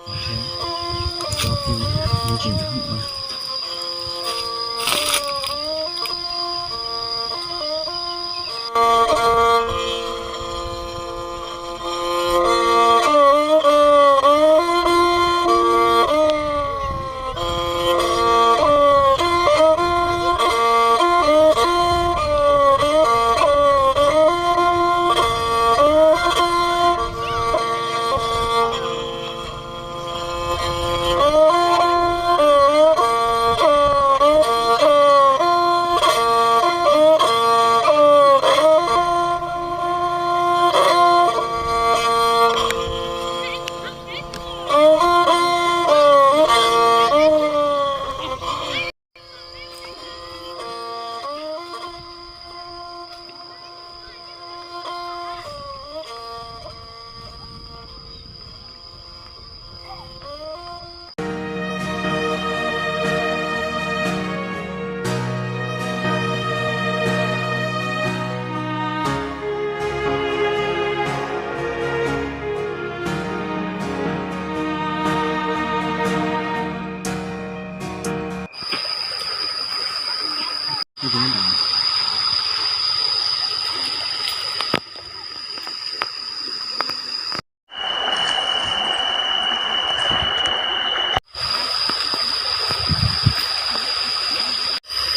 Cov pw me ntsis ntawd.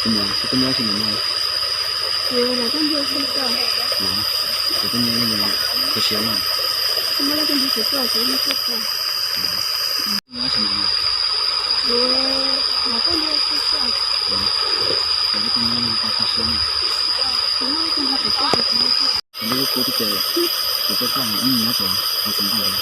Kuv muab xwb koj muab tsis muab no. Kuv los koj nrog xwb koj. Kuv koj muab li no, koj siab no. Koj muab li koj nrog xwb koj, kuv nrog xwb koj. Muab tsis muab no. Kuv los koj nrog xwb koj. Kuv koj muab li koj nrog xwb koj. Kuv muab li koj nrog xwb koj, kuv nrog xwb koj. Kuv lub kuv twb ces kuv tuaj koj ib nyob rau kuv tsis nrog.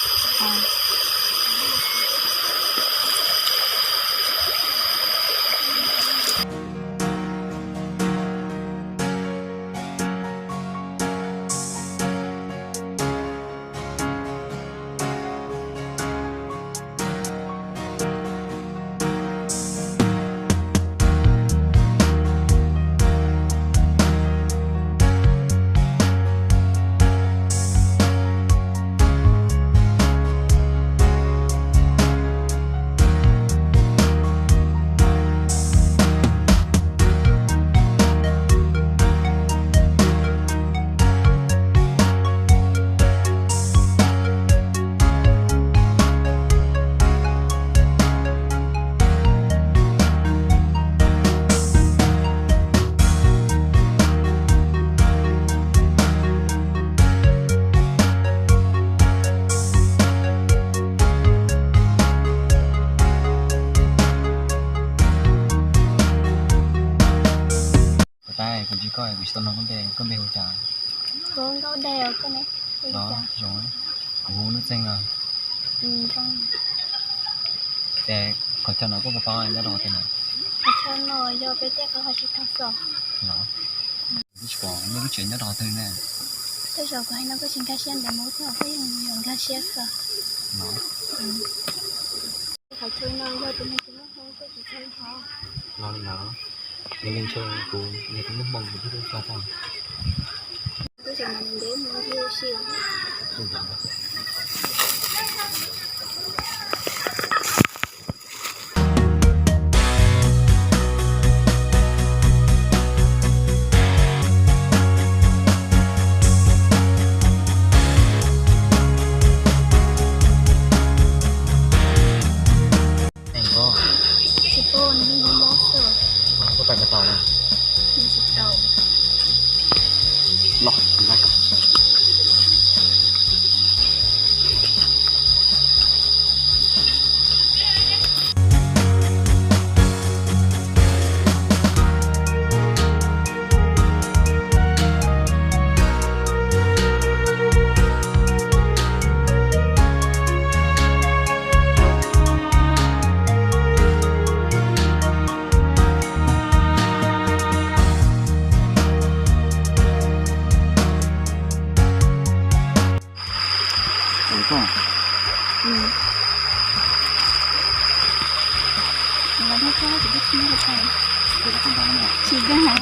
Kuv tab, kuv ntsib koj kuv tsis tau nug koj npe, koj npe hu cas? Kuv Nkauj Dej, koj ne? Los zoo, kuv hu Nuj Txeeg os. Ces qhov chaw no koj puas paub nyob rau qhov twg na? Qhov chaw no yog peb tej qhov hais tsis tau xwb. Los, kuv twb tsis pom nej lub tsev nyob rau qhov twg na. Tej zaum kuv hais no koj tsis nkag siab ntawd mas ua koj yeej yuav nkag siab xwb. Los, qhov chaw no yog tus neeg tsis muaj hmoo tuaj tsis tau thov. Los li ntawd, yog li ntshe kuv yog tus muaj hmoo kuv thiaj tuaj txog. Tej zaum mas nws ntev mus thiaj li si. Tsis paub, nws mob mob xwb. Koj pais puas tau na? Tsis tau. Los, Ua koj, kuv los nrog koj, kuv twb tsis nrog koj. Tsis dag.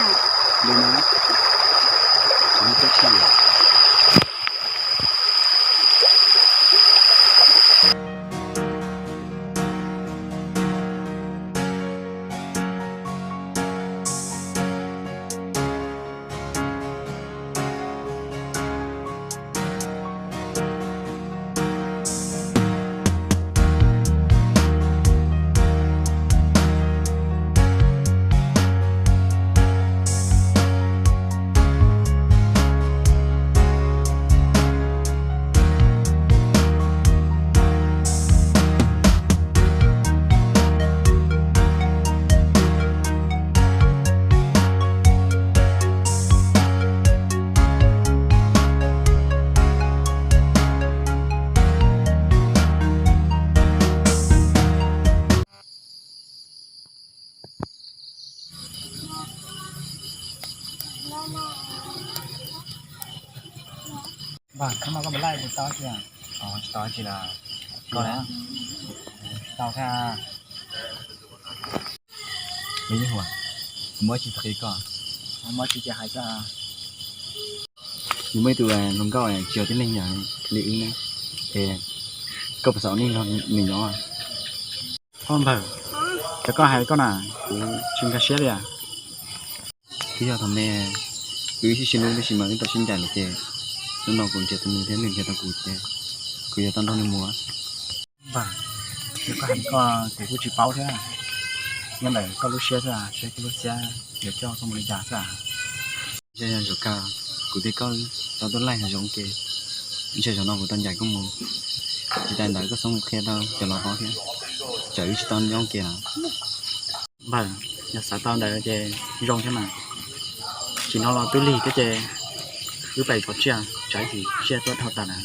na. Li no, li cab tsheb. Npawg, koj mus laij kuv tau tsis? Tsis tau tsis na. Koj na? Tsis tau thiab. Li ib huam, kuv muaj tsis txog qhia koj. Muaj tsis ces hais tso. Nws muaj ib tug hluas nkauj tsis yog tib neeg yog li wb ne, es koj puas xav ua neej nrog nws nyob? Ob npawg, cov koj hais koj na, kuv tsis nkag siab li as. Twb yog thaum me, wb sib sib hlub tab sis mas wb tau sib ncaim lawm ces hnub no kuv nrhiav tau nws thiab nws nrhiav tau kuv ces kuv yuav tau nrog nws mus. Npawg, yog koj hais koj kuv kuj tsis paub thiab. Nyob ntawm koj lub siab xwb, saib koj lub siab yuav coj koj mus li cas xwb. Yog yog zaum kawg kuv thiab koj tau tuaj laij hav zoov ces ntshe zaum no kuv tau ncaim koj mus. Tsis tas ntawd koj txhob mus qhia rau cov laus paub thiab, tsam wb tsis tau nyob ua ke lawm. Npawg, yog xav tau ntawd ces zoo thiab mas. Tsim no los twb lig thiab ces wb pais pov tsiaj tsam ib chim tsiaj tuaj dhau tas na.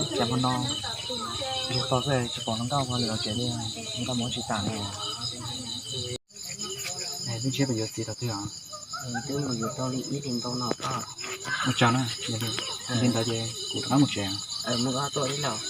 Ces hmo no yug tau xwb tsis pom hluas nkauj ua lwm hauv tsev li, hluas nkauj mus tsis tas li. Twb ntshiab pes yuav txiv thaum twg os? Twb mus yuav tau li ib hlis ntau no. Ua tsaug na, yog li ntawd ces kuv rov qab mus tsev. Mus tuaj ib los.